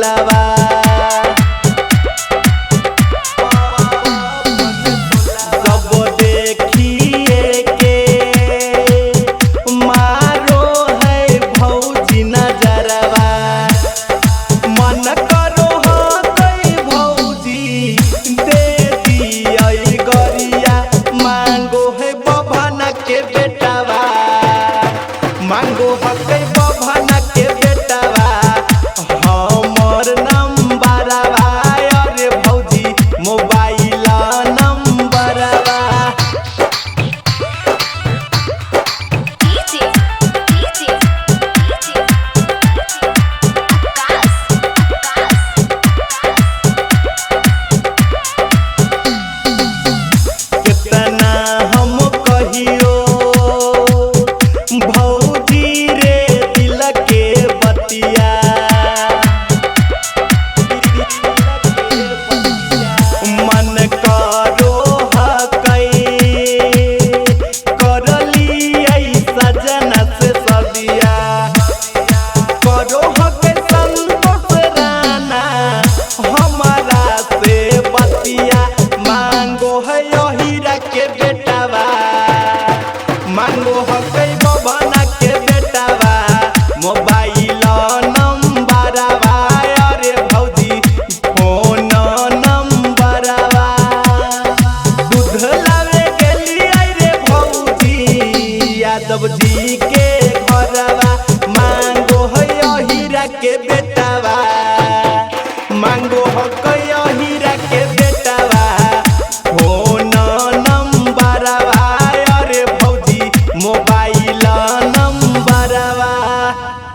टोलावा। सब देखिए के मारो है भौजी नजरवा। मन करो हाँ कई भौजी दे दिया गरिया। मांगो है बभना के बेटावा, मांगो हकै बभना के बेटावा। हमर नंबरवा अरे भौजी mobile नंबरवा। DJ DJ DJ Akash Akash. कितना हम कहियो भौजी रे दिल के बतिया। मन करो हकै करलियै सजना से सदिया। करो हकै संतोष राना हमारा से बतिया। मांगो है हीरा के बेटावा, मांगो हकै बभना के बेटावा। मोबाइल नंबरवा अरे भौजी फोन नंबरवा। दूध लावे गेलियै रे भौजी यादव जी के घरवा। मांगो है हीरा के बेटावा, मांगो